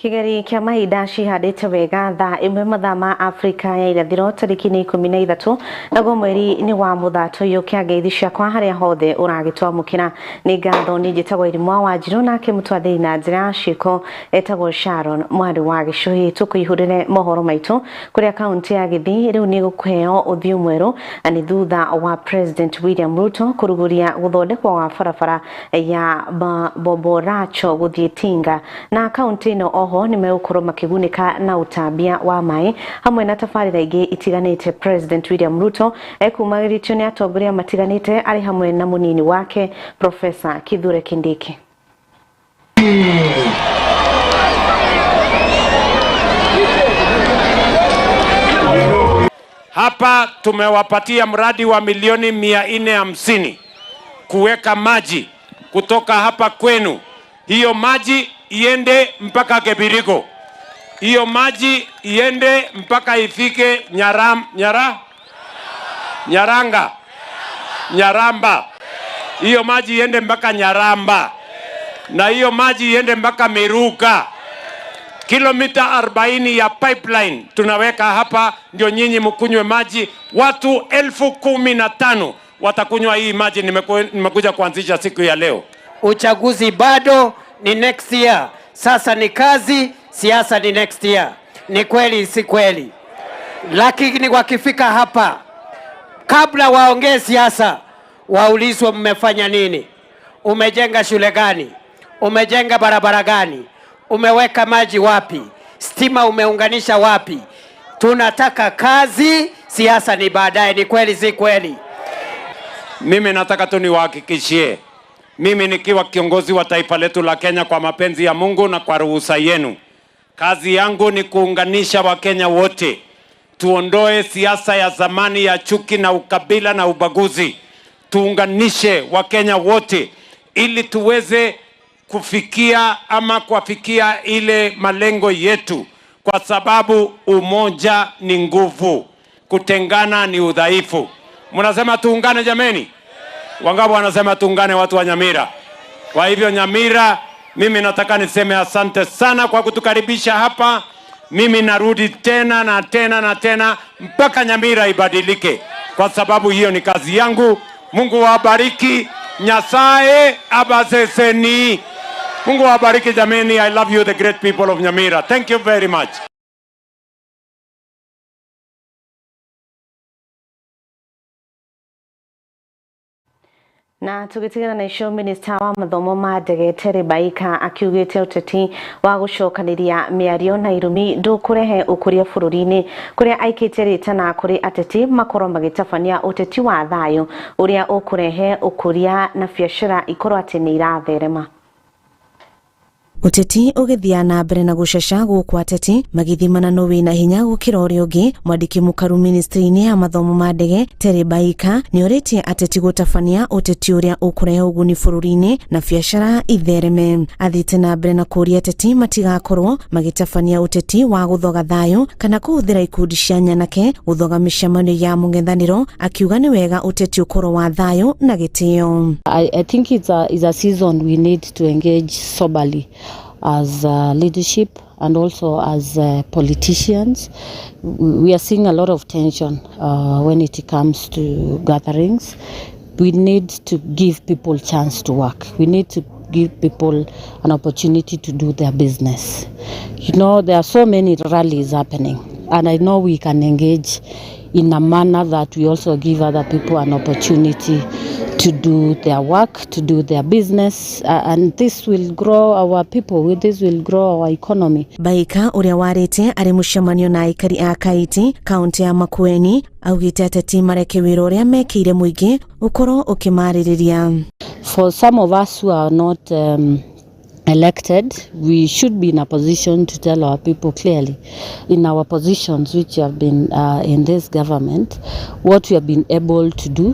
Kigeri kia mahinda cihandĩte wega thaa ĩmwe mathaa ma Afrika ya irathĩro tarĩki nĩ 13 naguo mweri nĩ wa mũthatũ kĩa ngeithi ciakwa harĩa hothe ũragĩtwamũkĩra nĩ ngatho nĩ njĩtagwo Irimwa wa Njirũ nake mũtwathĩri na njĩra ya ciĩko etagwo Sharon mwarĩ wa Gĩcũhĩ. Tũkũihũrĩre mohoro maitũ kũrĩa kaunti ya Gĩthii rĩu nĩ gũkũheo ũthiũ mwerũ na nĩ thutha wa President William Ruto kũrugũria gũthondekwo wa barabara ya Boboracho gũthiĩ Tinga na kaunti ĩno oho nĩ megũkorwo makĩgunĩka na ũtambia wa maĩ hamwe na tabarĩra ingĩ itiganĩte. President William Ruto ekumagĩrĩtio nĩ atongoria matiganĩte arĩ hamwe na mũnini wake Professor Kithure Kindiki. Hapa tumewapatia mradi wa milioni 450 kuweka maji kutoka hapa kwenu. Hiyo maji iende mpaka Kebirigo, hiyo maji iende mpaka ifike Nyaram, Nyara, Nyaranga, Nyaramba, hiyo maji iende mpaka Nyaramba, na hiyo maji iende mpaka Miruka. Kilomita 40 ya pipeline tunaweka hapa, ndio nyinyi mkunywe maji. Watu 15,000 watakunywa hii maji nimekuja kuanzisha siku ya leo. Uchaguzi bado ni next year. Sasa ni kazi, siasa ni next year. Ni kweli si kweli? Lakini wakifika hapa, kabla waongee siasa, waulizwe mmefanya nini? Umejenga shule gani? Umejenga barabara gani? Umeweka maji wapi? Stima umeunganisha wapi? Tunataka kazi, siasa ni baadaye. Ni kweli si kweli? Mimi nataka tu niwahakikishie, mimi nikiwa kiongozi wa taifa letu la Kenya, kwa mapenzi ya Mungu na kwa ruhusa yenu, kazi yangu ni kuunganisha Wakenya wote, tuondoe siasa ya zamani ya chuki na ukabila na ubaguzi, tuunganishe Wakenya wote ili tuweze kufikia ama kuafikia ile malengo yetu, kwa sababu umoja ni nguvu, kutengana ni udhaifu. Mnasema tuungane jameni? Wangapi wanasema tuungane, watu wa Nyamira? Kwa hivyo Nyamira, mimi nataka niseme asante sana kwa kutukaribisha hapa. Mimi narudi tena na tena na tena mpaka Nyamira ibadilike, kwa sababu hiyo ni kazi yangu. Mungu wabariki. Nyasaye abaseseni. Mungu wabariki jameni. I love you the great people of Nyamira. Thank you very much. Na tugitigana na icio, minista wa mathomo ma ndege Terry Baika akiugite uteti wa gucokaniria miario na irumi ndukurehe ukuria bururi-ini, kuria aikitie ritana kuri ateti makorwo magitabania uteti wa thayu uria ukurehe ukuria na biashara ikorwo ati ni iratherema. Uteti ugithia na mbere na gucaca guku ateti magithimana no wina hinya gukira uria ungi. Mwandiki mukaru ministry-ini ya mathomo ma ndege Terry Baika nioritie ateti gutabania uteti uria ukurehe uguni bururi-ini na biashara ithereme. Athiite na mbere na kuria ateti matigakorwo magitabania uteti wa guthoga thayu kana kuhuthira ikundi cia nyanake guthoga micemanio ya mung'ethaniro, akiuga ni wega uteti ukorwo wa thayu na gitio. I think it's a season we need to engage soberly as leadership and also as politicians. We are seeing a lot of tension when it comes to gatherings. We need to give people chance to work. We need to give people an opportunity to do their business. You know, there are so many rallies happening, and I know we can engage in a manner that we also give other people an opportunity to do their work, to do their business, and this will grow our people, this will grow our economy. Baika uria warite ari mucemanio na aikari a Kaiti kaunti ya Makueni augite ateti mareke wira uria mekeire muingi ukorwo ukimaririria. For some of us who are not elected, we should be in a position to tell our people clearly in our positions which have been in this government what we have been able to do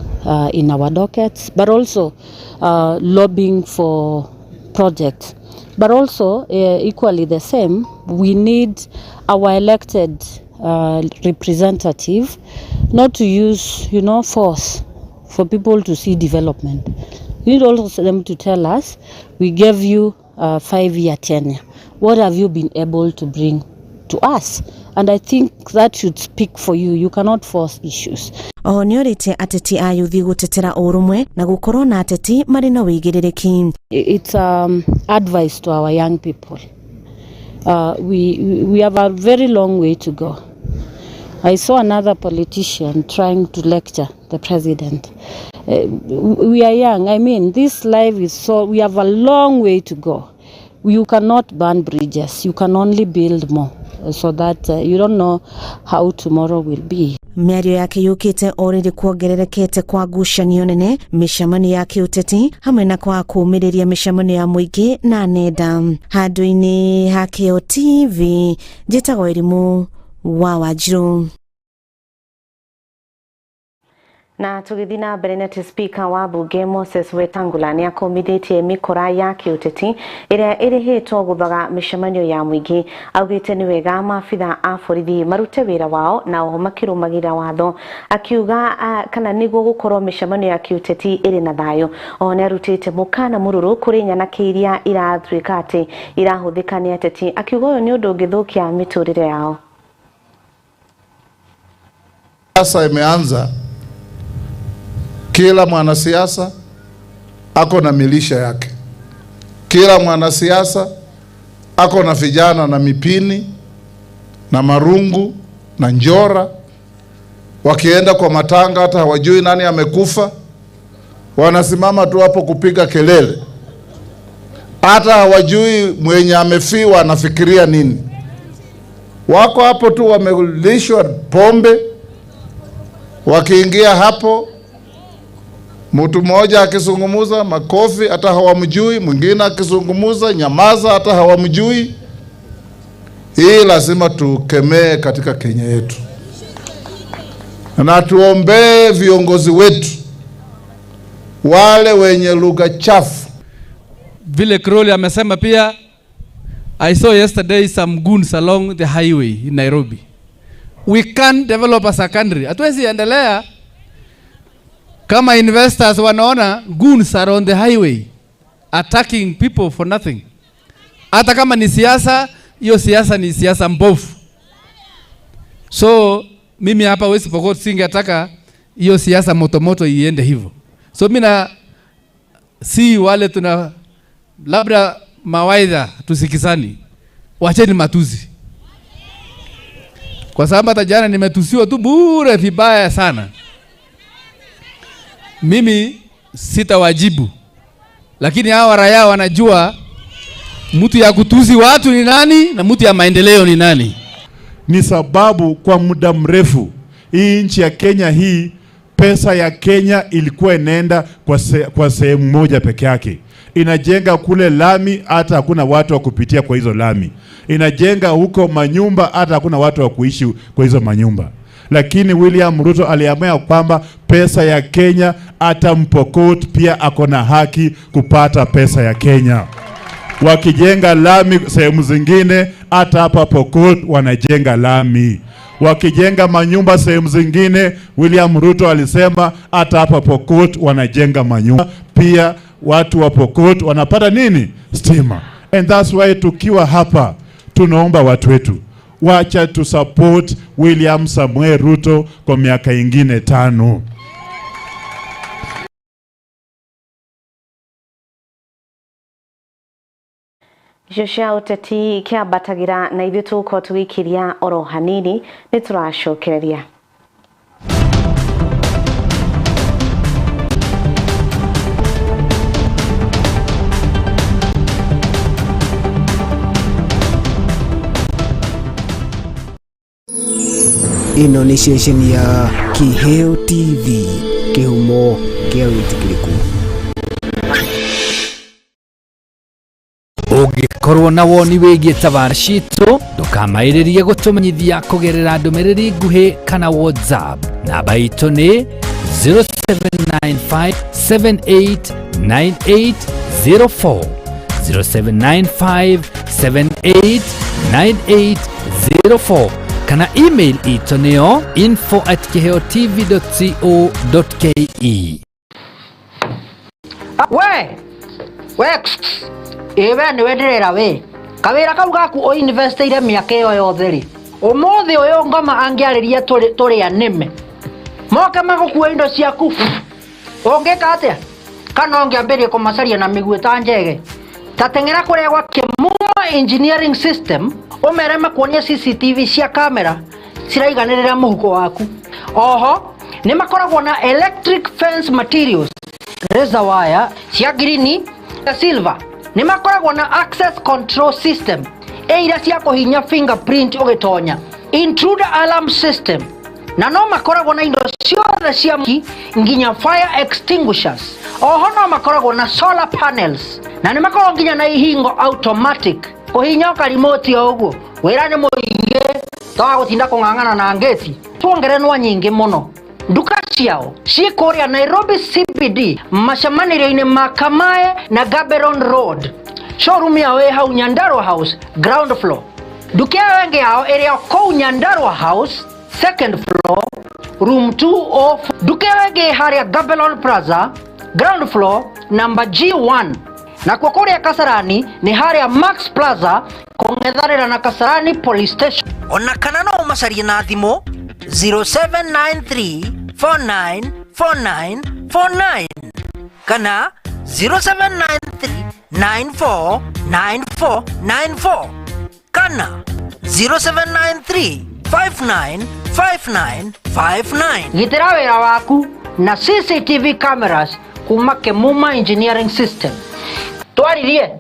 in our dockets, but also lobbying for projects. But also equally the same, we need our elected representative not to use, you know, force for people to see development. We need also them to tell us, we gave you a 5-year tenure. What have you been able to bring to us? And I think that should speak for you. You cannot force issues. Oho nĩorĩtie ateti a yuthi gũtetera ũrũmwe na gũkorwo na ateti marĩ na wĩigĩrĩrĩki. It's advice to our young people. We have a very long way to go. I saw another politician trying to lecture the president. We are young. I mean, this life is so, we have a long way to go. You cannot burn bridges. You can only build more, so that you don't know how tomorrow will be. Mĩario yake yũkĩte o rĩrĩ kuongererekete kwa ngucanio nene mĩcemanio ya kĩũteti hamwe na kwa kũũmĩrĩria mĩcemanio ya mũingĩ na nenda. Handũ-inĩ ha Kĩo TV njĩtagwo Irimũ wa Wanjirũ. Na tũgĩthiĩ na mbere nĩ atĩ Speaker wa bunge Moses Wetangula nĩ akomithĩtie mĩkora ya kĩũteti ĩrĩa ĩrĩhĩtwo gũthaga mĩcemanio ya mũingĩ. Augĩte nĩ wega maabitha a borithi marute wĩra wao na oho makĩrũmagĩrĩra watho, akiuga kana nĩguo gũkorwo mĩcemanio ya kĩũteti ĩrĩ na thayũ. Oho nĩ arutĩte mũkana mũrũrũ kũrĩ nyanake iria iratuĩka atĩ irahũthĩka nĩ ateti, akiuga ũyũ nĩ ũndũ ũngĩthũkia mĩtũrĩre yao. Sasa imeanza, kila mwanasiasa ako na milisha yake, kila mwanasiasa ako na vijana na mipini na marungu na njora. Wakienda kwa matanga hata hawajui nani amekufa, wanasimama tu hapo kupiga kelele, hata hawajui mwenye amefiwa anafikiria nini. Wako hapo tu wamelishwa pombe, wakiingia hapo mtu mmoja akizungumuza makofi hata hawamjui, mwingine akizungumuza nyamaza hata hawamjui. Hii lazima tukemee katika Kenya yetu, na tuombee viongozi wetu wale wenye lugha chafu. Vile Crowley amesema pia, I saw yesterday some goons along the highway in Nairobi. We can't develop as a country. Hatuwezi endelea kama investors wanaona goons are on the highway attacking people for nothing. Hata kama ni siasa, hiyo siasa ni siasa mbovu. So mimi hapa West Pokot singetaka hiyo siasa motomoto iende hivyo. So mimi na si wale tuna labda mawaidha tusikizani. Wacheni matuzi. Kwa sababu hata jana nimetusiwa tu bure vibaya sana. Mimi sitawajibu. Lakini hawa raia wanajua mtu ya kutusi watu ni nani na mtu ya maendeleo ni nani. Ni sababu kwa muda mrefu hii nchi ya Kenya hii, pesa ya Kenya ilikuwa inaenda kwa sehemu moja peke yake. Inajenga kule lami, hata hakuna watu wa kupitia kwa hizo lami. Inajenga huko manyumba, hata hakuna watu wa kuishi kwa hizo manyumba. Lakini William Ruto aliamua kwamba pesa ya Kenya, hata Mpokot pia ako na haki kupata pesa ya Kenya. Wakijenga lami sehemu zingine, hata hapa Pokot wanajenga lami. Wakijenga manyumba sehemu zingine, William Ruto alisema hata hapa Pokot wanajenga manyumba. Pia watu wa Pokot wanapata nini? Stima. And that's why tukiwa hapa tunaomba watu wetu, wacha tu support William Samuel Ruto kwa miaka ingine 5. Icio cia ũteti kĩambatagĩra na ithuĩ tũgũkorwo tũgĩikĩria oro hanini, nĩ tũracokereria. Ĩno nĩ ceceni ya Kiheo TV, kĩhumo kĩa wĩtĩkĩrĩku. Ũngĩkorwo na woni wĩgiĩ tabarĩra citũ, ndũkamaĩrĩrie gũtũmenyithia kũgerera ndũmĩrĩri nguhĩ kana WhatsApp. Namba itũ nĩ 0795 789804, 0795 789804, kana email itũ nĩyo info@kiheotv.co.ke. We we, ĩ we nĩwe ndĩrera we. Kawĩra kau gaku ũinvestĩire mĩaka ĩyo yothe rĩ, ũmũthĩ ũyũ ngoma angĩarĩria tũrĩa nĩme moke magũkue indo ciaku, ũngĩka atĩa? Kana ũngĩambĩrĩria kũmacaria na mĩguĩ ta njege? Ta teng'era kũrĩa gwa Kĩmuma Engineering System ũmere makuonie CCTV cia kamera ciraiganĩrĩra mũhuko waku. Oho nĩ makoragwo na electric fence materials, razor wire cia ngirini na silver. Nĩ makoragwo na access control system ĩ iria cia kũhinya fingerprint ũgĩtonya, intruder alarm system, na no makoragwo na indo ciothe cia mwaki nginya fire extinguishers. Oho no makoragwo na solar panels na nĩ makoragwo nginya na ihingo automatic kũhinya ũkarimoti o ũguo. Wĩra nĩ mũingĩ toga gũtinda kũng'ang'ana na ngĩti tuongerenwa nyingĩ mũno. Nduka ciao ciĩ kũrĩa Nairobi CBD macemanĩrio-inĩ ma Kamae na Gaborone Road. Showroom yao ĩ hau Nyandarua House ground floor. Nduka ĩyo ĩngĩ yao ĩrĩ o kũu Nyandarua House second floor room 204. Nduka ĩyo ĩngĩ harĩa Gaborone Plaza ground floor number G1. Nakuo kũrĩa Kasarani nĩ harĩa Max Plaza kũng'ethanĩra na Kasarani Police Station. Ona kana no ũmacarie na thimũ 0793 4949 49 kana 0793 9494 94 kana 0793 5959 59. Gitĩra wĩra waku na CCTV cameras kuma Kemuma Engineering System. Twaririe.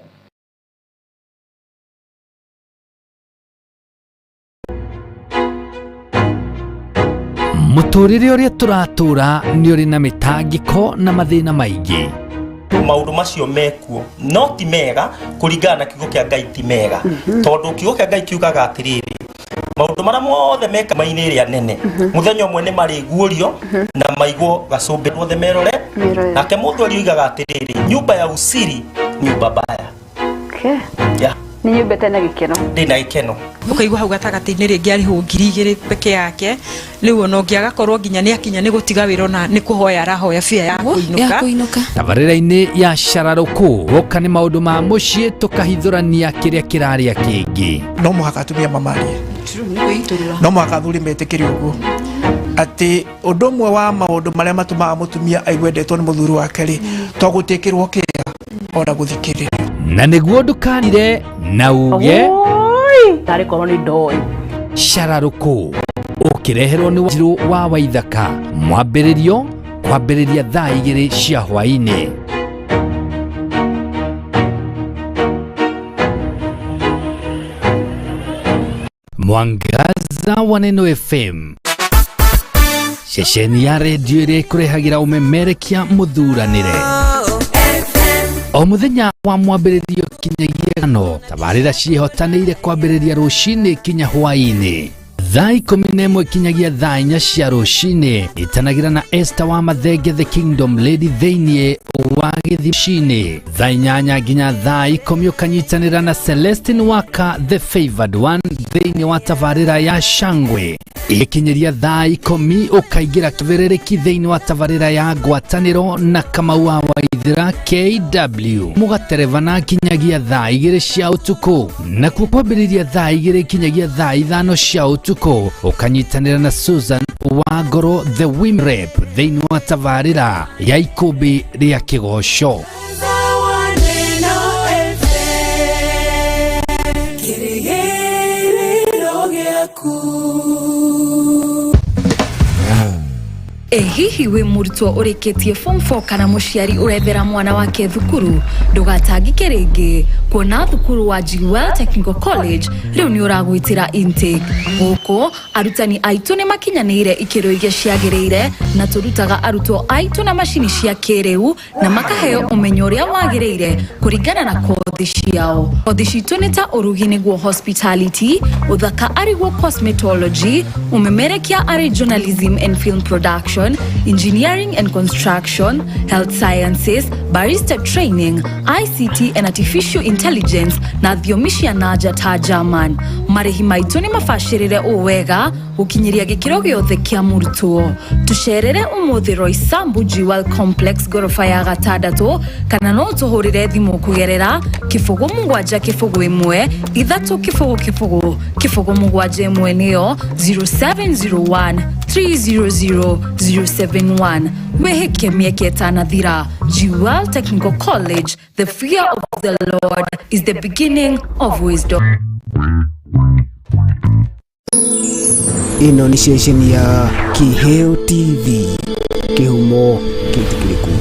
Mũtũrĩre ũrĩa tũratũra nĩ ũrĩ na mĩtangĩko na mathĩna maingĩ. Maũndũ macio mekuo no ti mega kũringana na kiugo kĩa Ngai, ti mega tondũ kiugo kĩa Ngai kiugaga atĩrĩrĩ, maũndũ marĩa mothe meka mainĩ ĩrĩa nene mũthenya ũmwe nĩ marĩguũrio na maigwo gacũmbĩ othe merore. Merore. Nake mũthuri oigaga atĩrĩrĩ, nyumba ya usiri nyumba mbaya. Yeah. Nĩ nyũmba ĩtarĩ na gĩkeno. Ndĩ na gĩkeno. Ũkaigua hau gatagatĩ-inĩ rĩngĩ arĩhwo 2000 peke yake, rĩu ona ũngĩ agakorwo nginya nĩ akinya nĩ gũtiga wĩra, ona nĩ kũhoya arahoya bia ya kũinũka. Tabarĩra-inĩ ya cararũkũ woka nĩ maũndũ ma mũciĩ, tũkahithũrania kĩrĩa kĩrarĩa kĩngĩ. No mũhaka atumia mamarie, no mũhaka athuri metĩkĩre ũguo atĩ ũndũ ũmwe wa maũndũ marĩa matũmaga mũtumia aigue endetwo nĩ mũthuri wake rĩ, to gũtĩkĩrwo kĩa ona gũthikĩrĩrio. Na nĩguo ndũkanire na uge tarĩ korwo nĩ ndoĩ. Cararũkũ ũkĩreherwo nĩ Wanjirũ wa Waithaka, mwambĩrĩrio kwambĩrĩria thaa 2 cia hwaĩ-inĩ. Mwangaza wa Neno FM, ceceni ya redio ĩrĩa ĩkũrehagĩra ũmemerekia mũthuranĩre o mũthenya wa mwambĩrĩrio kinyagia gano. Tabarĩra ciĩhotanĩire kwambĩrĩria rũcinĩ kinya hwaĩ-inĩ thaa 11 kinyagia thaa 4 cia rũcinĩ. Itanagĩra na Esther wa Mathenge, the Kingdom Lady, thĩinĩ wa gĩthimcinĩ thaa 8 nginya thaa 10 ũkanyitanĩra na Celestine Waka, the favored one, thĩinĩ wa tabarĩra ya Shangwe. Ĩgĩkinyĩria thaa 10 ũkaingĩra kĩbĩrĩrĩki thĩinĩ wa tabarĩra ya ngwatanĩro na Kamau wa Waithĩra KW, mũgaterebana kinyagia thaa 2 cia ũtukũ. Nakuo kwambĩrĩria thaa 2 kinyagia thaa 5 cia ũtukũ ũkanyitanĩra na Susan wa Ngoro, the Women Rep, thĩinĩ wa tabarĩra ya ikũmbĩ rĩa kĩgoco. Ĩ hihi wĩ mũrutwo ũrĩkĩtie form 4 kana mũciari ũrethera mwana wake thukuru? Ndũgatangĩke rĩngĩ kuona thukuru wa Jewel Technical College rĩu nĩ ũragwĩtĩra intake. Gũkũ arutani aitũ nĩ makinyanĩire ikĩro iria ciagĩrĩire na tũrutaga arutwo aitũ na macini cia kĩrĩu na makaheo ũmenyo ũrĩa wagĩrĩire kũringana na kothi ciao. Kothi citũ nĩ ta ũrugi nĩguo hospitality, ũthaka arĩguo cosmetology, ũmemerekia arĩ journalism and film production, engineering and construction, health sciences, barista training, ICT and artificial intelligence na thiomi cia nanja ta German. Marĩhi maitũ nĩ mabacĩrĩre ũũ wega gũkinyĩria gĩkĩro gĩothe kĩa mũrutwo. Tũcerere ũmũthĩ Roysambu Jewel Complex ngoroba ya gatandatũ, kana no tũhũrĩre thimũ kũgerera kĩbũgũ 7 kĩbũgũ 1 3 kĩbũgũ kĩbũgũ kĩbũgũ 7 1 nĩyo 0701 300 071. Wĩhĩke mĩeke ĩtanathira. Jewel Technical College, the fear of the Lord is the beginning of wisdom. Ĩno nĩ ceceni ya Kiheo TV, kĩhumo kĩtĩkĩrĩku.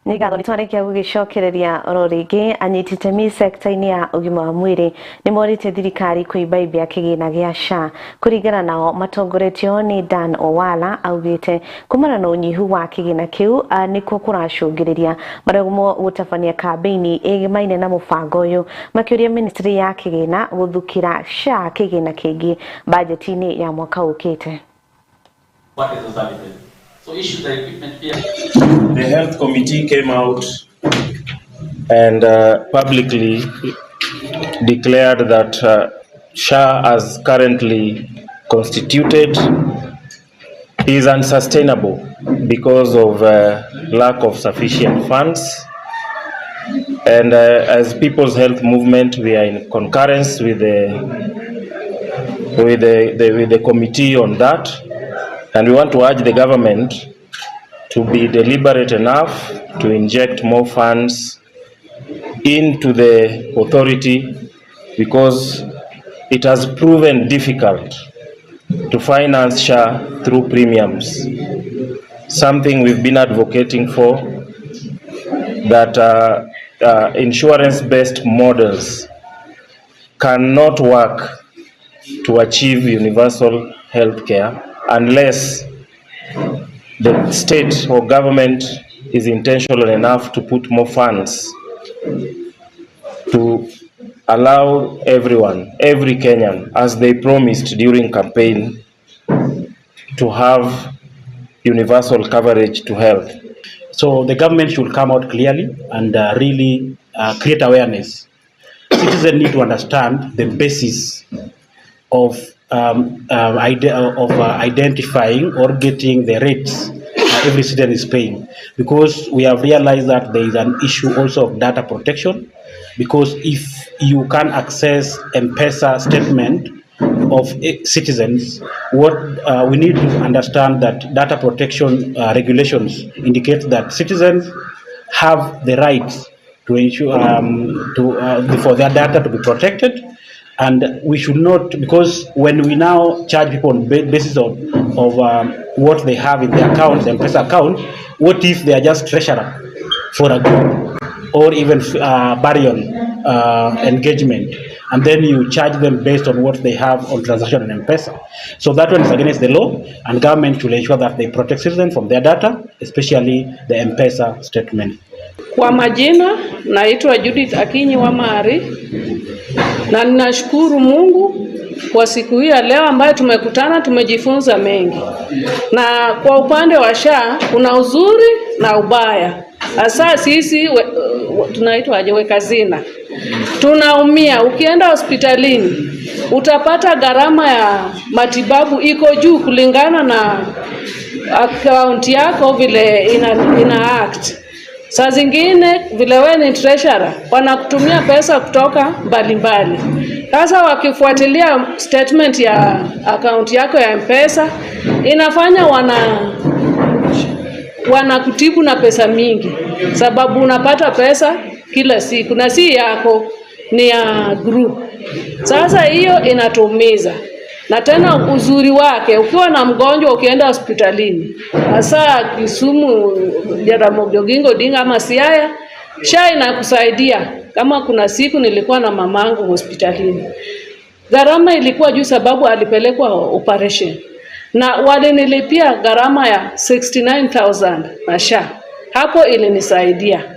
Nĩ ngatho nĩ twarĩkia gũgĩcokereria oro rĩngĩ. Anyiti itemi sekta-inĩ ya ũgima wa mwĩrĩ nĩ morĩtie thirikari kũimbaimbia kĩgĩna gĩa SHA. Kũringana nao matongoretio nĩ Dan Owala, augĩte kumana na ũnyihu wa kĩgĩna kĩu nĩkuo kũracũngĩrĩria maremwo gũtabania kambĩini ĩgĩmaine na mũbango ũyũ, makĩũria ministry ya kĩgĩna gũthukĩra SHA kĩgĩna kĩngĩ bajeti-inĩ ya mwaka ũkĩte. What is the services? So issues the equipment here. The health committee came out and publicly declared that SHA as currently constituted is unsustainable because of lack of sufficient funds. And as People's Health Movement, we are in concurrence with the committee on that. And we want to urge the government to be deliberate enough to inject more funds into the authority, because it has proven difficult to finance SHA through premiums, something we've been advocating for, that insurance-based models cannot work to achieve universal health care unless the state or government is intentional enough to put more funds to allow everyone, every Kenyan, as they promised during campaign, to have universal coverage to health. So the government should come out clearly and really create awareness. Citizens need to understand the basis of identifying or getting the rates every citizen is paying, because we have realized that there is an issue also of data protection, because if you can access M-Pesa statement of citizens, what we need to understand that data protection regulations indicate that citizens have the right to ensure to for their data to be protected. And we should not, because when we now charge people on basis of what they have in their account, the M-Pesa account, what if they are just treasurer for a group or even burial engagement, and then you charge them based on what they have on transaction on M-Pesa? So that one is against the law, and government should ensure that they protect citizens from their data, especially the M-Pesa statement. Kwa majina naitwa Judith Akinyi Wamari, na ninashukuru Mungu kwa siku hii ya leo ambayo tumekutana, tumejifunza mengi. Na kwa upande wa SHA kuna uzuri na ubaya. Hasa sisi tunaitwa aje, weka hazina, tunaumia. Ukienda hospitalini utapata gharama ya matibabu iko juu kulingana na akaunti yako vile ina act. Saa zingine vile wewe ni treasurer, wanakutumia pesa kutoka mbalimbali. Sasa wakifuatilia statement ya akaunti yako ya M-Pesa, inafanya wanakutibu na pesa mingi, sababu unapata pesa kila siku na si yako, ni ya group. Sasa hiyo inatuumiza. Na tena uzuri wake, ukiwa na mgonjwa ukienda hospitalini, hasa Kisumu, Jaramogi Oginga Odinga ama Siaya, SHA inakusaidia. Kama kuna siku nilikuwa na mamangu hospitalini, gharama ilikuwa juu sababu alipelekwa operation na walinilipia gharama ya 69,000 na SHA. Hapo ilinisaidia.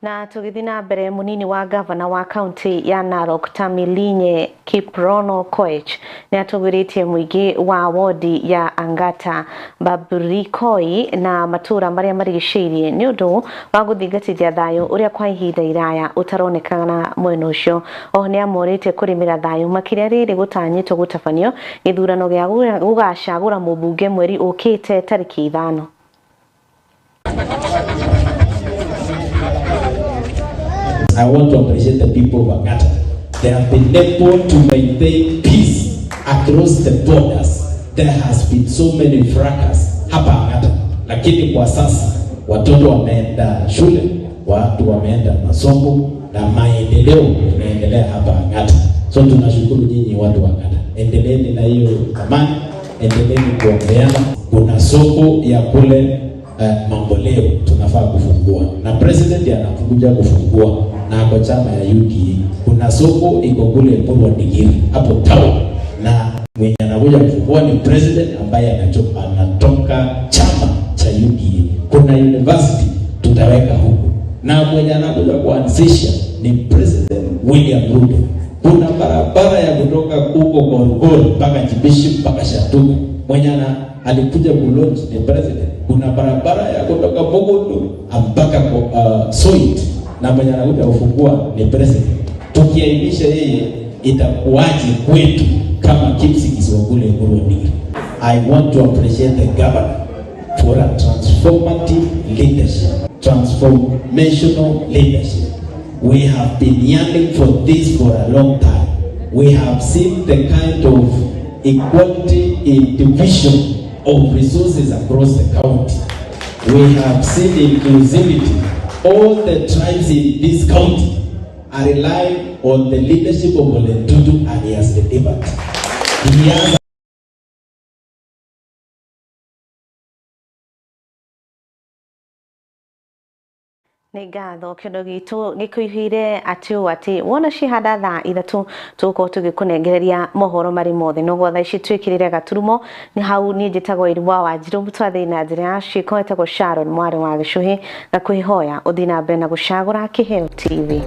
Na tũgĩthiĩ na mbere, mũnini wa gavana wa kaunti ya Narok Tamilinye Kiprono Koech nĩ atũgĩrĩtie mũingĩ wa wodi ya Angata Baburikoi na matũũra marĩa marigicĩirie nĩ ũndũ wa gũthingatithia thayũ ũrĩa kwa ihinda iraya ũtaronekana mwena ũcio. Oho nĩ amorĩtie kũrĩmĩra thayũ makĩria rĩrĩ gũtanyĩtwo gũtabanio gĩthurano gĩa gũgacagũra mũmbunge mweri ũkĩte tarĩki 5. I want to appreciate the people of Angata. They have been able to maintain peace across the borders. There has been so many fracas hapa Angata, lakini kwa sasa watoto wameenda shule, watu wameenda masomo na maendeleo inaendelea hapa Angata. So tunashukuru nyinyi watu wa Angata, endeleeni na hiyo amani, endeleeni kuombeana. Kuna soko ya kule Mamboleo tunafaa kufungua na president anakuja kufungua na ako chama ya UDA. Kuna soko iko kule Emurua Dikirr hapo town, na mwenye anakuja kufungua ni president ambaye anatoka chama cha UDA. Kuna university tutaweka huku na mwenye anakuja kuanzisha ni President William Ruto. Kuna barabara ya kutoka huko Gorgor mpaka Jibishi mpaka Shatuka, mwenye alikuja kulaunch ni president. Kuna barabara ya kutoka Mogondo mpaka Soit, na mwenye anakuja kufungua ni president. Tukiainisha yeye itakuwaje kwetu kama Kipsigis wa kule Emurua Dikirr? I want to appreciate the governor for a transformative leadership, transformational leadership. We have been yearning for this for a long time. We have seen the kind of equality in division of resources across the county. We have seen inclusivity. All the tribes in this county are relying on the leadership of Ole Ntutu, and he has delivered. He has Nĩ ngatho kĩondo gitũ gĩkũihũire atĩ ũũ atĩ wona cihanda thaa 3 tũgũkorwo tũgĩkũnengereria mohoro marĩ mothe. Noguo thaa ici twĩkĩrĩre gaturumo nĩ hau. Niĩ njĩtagwo Irua wa Njirũ mũtwathĩ na njĩra ya ciĩko etagwo Sharon mwarĩ wa Gĩcũhĩ, na kwĩhoya ũthiĩ na mbere na gũcagũra Kĩheo TV.